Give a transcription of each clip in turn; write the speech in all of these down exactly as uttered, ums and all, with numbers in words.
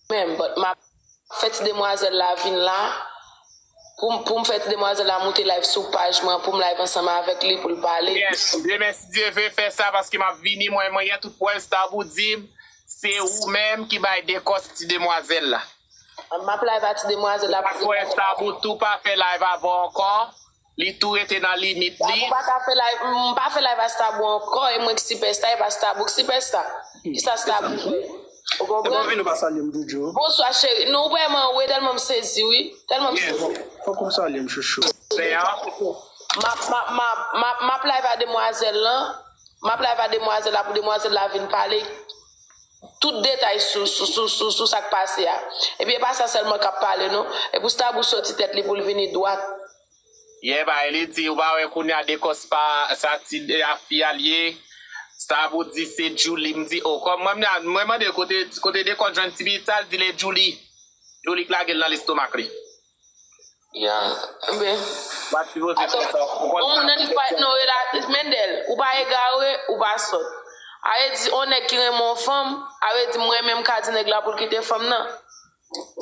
menm, but m ap fè ti demwazèl la vin la. Pou m, pou m fè ti demwazèl la moute live sou paj mwen, pou m live ansanm avèk li, pou l pale. Yes, demen si Dye vle fè sa, paske m ap vini, mwen, mwen gen tout prèv, Stabou di m, se ou menm ki bay dekòs ti demwazèl la. M ap live a ti demwazèl la pou Frè Stabou tou pa fè live avè w ankò. Li tou rete nan limit li. Stabou pa ka fè live, m pa fè live a Stabou ankò, e mwen ki sipèsta, e pa Stabou ki sipèsta. Kisa Stabou fè? Ou Depi w konprann? vin ou pa salye m, Jojo. Bonswa cheri. Non, ou vrèman, wi, tèlman m sezi, wi. Tèlman m sezi. Fòk ou salye m, chouchou. Senyè. M ap, m ap, m ap, m ap, m ap live a demwazèl lan. M ap live a demwazèl la pou demwazèl la vin pale tout detay sou, sou, sou, sou, sou sa k pase a. Epi e pa sa sèlman k ap pale, non. E pou Stabou soti tèt li pou l vini dwat. Yè, ba, li di, ou pa wè kounye a dekòs pa sa ti a fi a l ye. Stabou di se Djouly, m di, o, kòm mwen, mwen, mwen mande kote, kote dekòs jwenn ti pitit sa, l di le Djouly. Djouly k lage l nan lestomak li. Ya, enben. Ou pa t sipoze fè sa. Ou konn On moun sa. Nan li pa, non, rela, Mendel, ou pa egare, ou pa sòt. A vle di, on nèg ki renmen on fanm, a vle di, m renmen m ka di nèg la pou l kite fanm nan.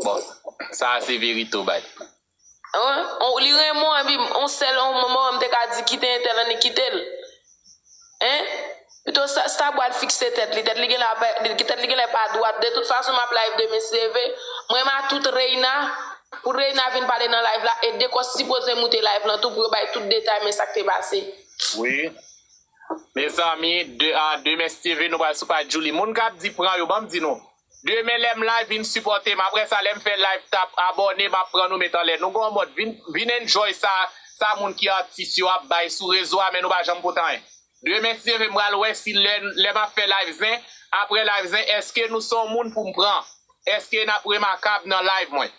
Bon, sa a se verite w bay. Wi, on, li renmen w, epi on sèl, on moman, m te ka di, kite entèl, annik kite l. Hein? Pito Stabou al fikse tèt li, tèt li genlè pa, tèt li genlè pa dwat. De tout fason, m ap live demen si Dye vle. Mwen, m a tout Reina, pou Reina vin pale nan live la, e dekòs sipoze moute live lan tou, pou yo bay tout detay, men sa k te pase. Wi. Mezanmi, de, a, demen si Dye vle, nou pral sou paj Djouly. Moun k ap di pran yo, ban m di nou. Demen lè m live, vin sipòte m. Apre sa, lè m fè live, tap abòne, m ap pran nou met anlè. Nou gon mòd, vin, vin enjoy sa, sa moun ki atis yo ap bay sou rezo a, men nou pa janm pote anyen. Demen si Dye vle, m pral wè si lè, lè m ap fè live zen, apre live zen, èske nou se yon moun pou m pran? Èske n ap remakab nan live mwen?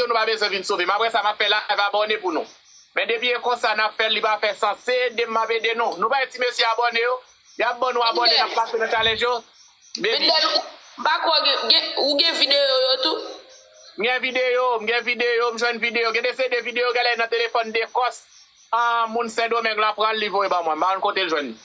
Nou pa bezwen vin sove m. Apre sa, m ap fè live abòne pou nou. Men depi e konsa n ap fè l, li pa fè sans. Se ede m, m ap ede nou. Nou bay ti mesye abòne yo. Y ap ban nou abòne, n ap pase nan challenge yo. Baby. Mendel, m pa kwè w gen, gen, ou gen videyo yo tou? M gen videyo, m gen videyo, m jwenn videyo. Gen de se de videyo, genlè nan telefòn dekòs. Ah, moun Sendomeng lan pran l, li voye ban mwen. M pa konn kote l jwenn li.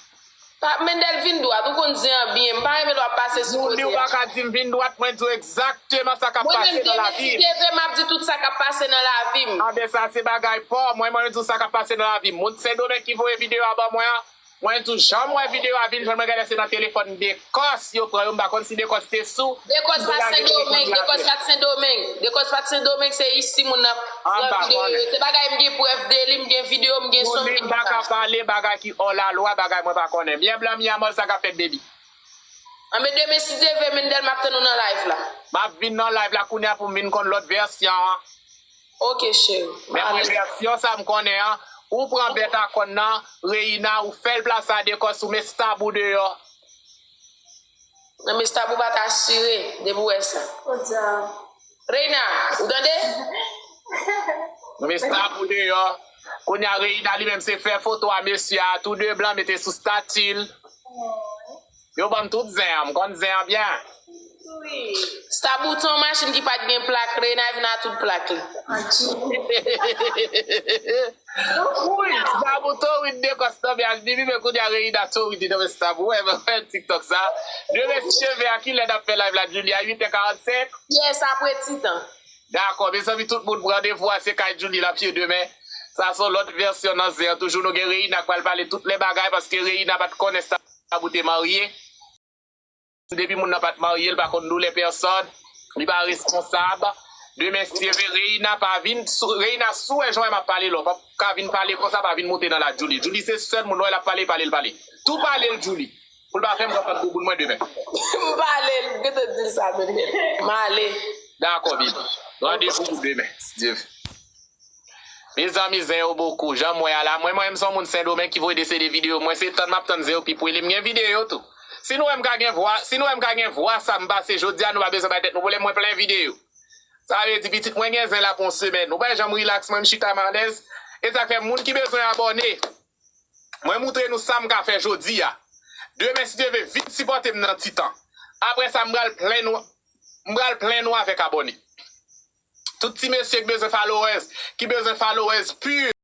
Pa, Mendel vin dwat, ou konn zen an byen. M pa renmen lè w ap pase sou Moun kote di ou a. Pa ka di m vin dwat, mwen di w egzakteman sa k ap Mwen pase menm nan demen lavi si m. Dye vle, m ap di tout sa k ap pase nan lavi m. Anben sa se bagay pa w, mwen, mwen di w sa k ap pase nan lavi m. Moun Sendomeng ki voye videyo a ban mwen an, mwen di w jan m wè videyo a vin jwenn mwen genlè se nan telefòn dekòs yo pran yo, m pa konn si dekòs te sou. Dekòs pa Sendomeng, dekòs pa Sendomeng. Dekòs pa Sendomeng, se isi moun nan pran videyo yo. Se bagay m gen prèv de li, m gen videyo, m gen son, m Moun gen m pa ka imaj. Pale bagay ki òlalwa, bagay mwen pa konnen. Byen blan mi amò sa k ap fèt, baby. Anben demen si Dye vle, Mendel, m ap tann ou nan live la. M ap vin nan live la kounye a pou m vin konn lòt vèsyon an. Ok, cheri. Men mwen vèsyon sa m konnen an, ou pran bèt a kòn nan, Reina, ou fè l plase a dekòs, ou met Stabou deyò. Non, men Stabou pa t asire, depi w wè sa. Reina, ou tande? Nou met Stabou deyò. Kounye a Reina li menm se fè foto a mesye a, tou de blan mete sou stati l. Yo ban m tout zen an, m konn zen an byen. Stabou se yon machin ki pa t gen plak, Reina vin a tout plak li. Wi, Stabou tou wi dekòs nan men al di wi, men kounye a Reina tou wi di nan men Stabou. Wè, mwen fè TikTok sa. Demen si Dye vle a kilè n ap fè live la, Djouly? A uit è karannsenk? Yes, apre ti tan. Dakò, mezanmi, tout moun pran randevou a, se kay Djouly l ap ye demen. Sa se yon lòt vèsyon nan zen an. Toujou nou gen Reina k pral pale tout lè bagay, paske Reina pa t konnen Stabou te marye. Depi moun nan pa t marye, l pa konn doulè pèsòn, li pa responsab. Demen si Dye vle, Reina pa vin sou, Reina si w wè jan w wè m ap pale la, w p ap ka vin pale konsa, pa vin monte nan la Djouly. Djouly se sèl moun, lè w wè l ap pale, pale l pale. Tou pale l Djouly. Pou l pa fè m pran fòt bouboun mwen demen. M pale l, m gentan di l sa, Mendel. M ale. Dakò, baby. Randevou pou demen, si Dye vle. Mezanmi, zen yo bokou. Jan m wè a la, mwen, mwen, m se yon moun Sendomeng ki voye de se de videyo. Mwen, se tann m ap tann zen yo pi pwele. M gen videyo tou. Si nou wè m ka gen vwa, si nou wè m ka gen vwa sa m pase jodi a, nou pa bezwen bay tèt nou pwoblèm, mwen plen videyo. Sa vle di, pitit mwen gen zen la pou yon semèn. Ou pa wè jan m rilaks, mwen, m chita m alèz. E sa k fè moun ki bezwen abòne, mwen moutre nou sa m ka fè jodi a. Demen, si Dye vle, vin sipòte m nan ti tan. Apre sa, m pral plen nou, m pral plen nou avèk abòne. Tout ti mesye ki bezwen followers, ki bezwen followers pur.